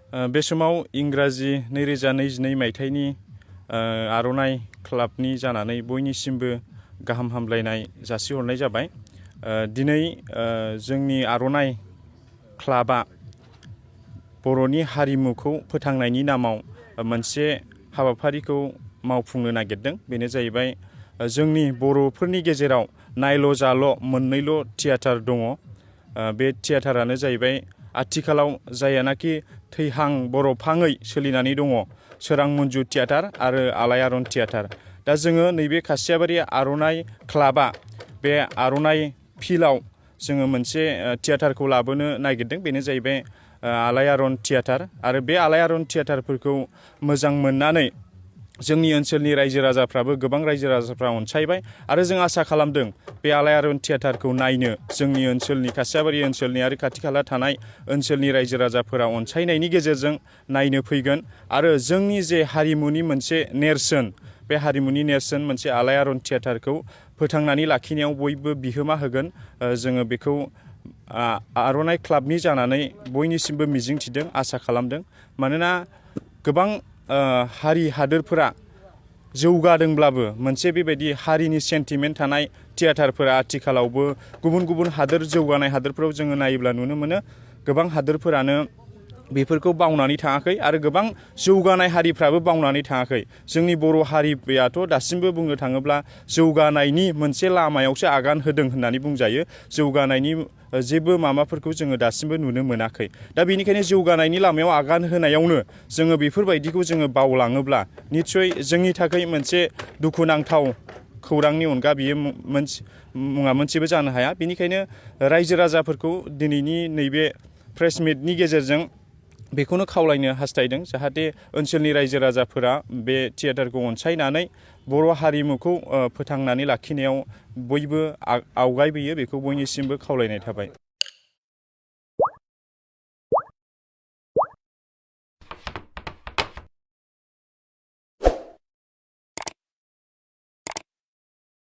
बे समाव इंराजि 2022 मायथाइनि आर'नाइ क्लाबनि जानानै बयनिसिमबो गाहाम हामलायनाय जासिहरनाय जाबाय। दिनै जोंनि आर'नाइ क्लाबा बर'नि हारिमुखौ फोथांनायनि नामाव मोनसे हाबाफारिखौ मावफुंनो नागिरदों। बेनो जाहैबाय जोंनि बर'फोरनि गेजेराव नायल' जाल' मोननैल' थियाटार दङ। बे थियाटारानो जाहैबाय आथिखालाव जायानाखि थैहां बर'फाङै सोलिनानै दङ, सोरां मन्जु थियाटार आरो आलायारन थियाटार। दा जोङो नैबे खासियाबारि आर'नाइ क्लाबा बे आर'नाइ फिल्डआव जोङो मोनसे थियाटारखौ लाबोनो नागिरदों। बेनो जाहैबाय आलायारन थियाटार। आरो बे आलायारन थियाटारफोरखौ मोजां मोननानै जोंनि ओनसोलनि रायजो राजाफ्राबो गोबां रायजो राजाफ्रा अनसायबाय आरो जों आसा खालामदों बे आलायारन थियाटारखौ नायनो जोंनि ओनसोलनि खासियाबारि ओनसोलनि आरो खाथि खाला थानाय ओनसोलनि रायजो राजाफोरा अनसायनायनि गेजेरजों नायनो फैगोन आरो जोंनि जे हारिमुनि मोनसे नेरसोन, बे हारिमुनि नेरसोन मोनसे आलायारन थियाटारखौ फोथांनानै लाखिनायाव बयबो बिहोमा होगोन। जोङो बेखौ आर'नाइ क्लाबनि जानानै बयनिसिमबो मिजिंथिदों, आसा खालामदों। मानोना गोबां हारि हादोरफोरा जौगादोंब्लाबो मोनसे बेबायदि हारिनि सेन्टिमेन्ट थानाय थियाटारफोरा आथिखालावबो गुबुन गुबुन हादोर जौगानाय हादोरफोराव जोङो नायोब्ला नुनो मोनो गोबां हादोरफोरानो बेफोरखौ बावनानै थाङाखै आरो गोबां जौगानाय हारिफ्राबो बावनानै थाङाखै। जोंनि बर' हारियाथ' दासिमबो बुंनो थाङोब्ला जौगानायनि मोनसे लामायावसो आगान होदों होननानै बुंजायो। जौगानायनि जेबो माबाफोरखौ जोङो दासिमबो नुनो मोनाखै। दा बेनिखायनो जौगानायनि लामायाव आगान होनायावनो जोङो बेफोरबायदिखौ जोङो बावलाङोब्ला निस्सय जोंनि थाखाय मोनसे दुखुनांथाव खौरांनि अनगा बियो मुङा मोनसेबो जानो हाया। बेनिखायनो रायजो राजाफोरखौ दिनैनि नैबे प्रेस मिटनि गेजेरजों बेखौनो खावलायनो हास्थायदों, जाहाथे ओनसोलनि रायजो राजाफोरा बे थियाटारखौ अनसायनानै बर' हारिमुखौ फोथांनानै लाखिनायाव बयबो आवगायबोयो, बेखौ बयनिसिमबो खावलायनाय थाबाय।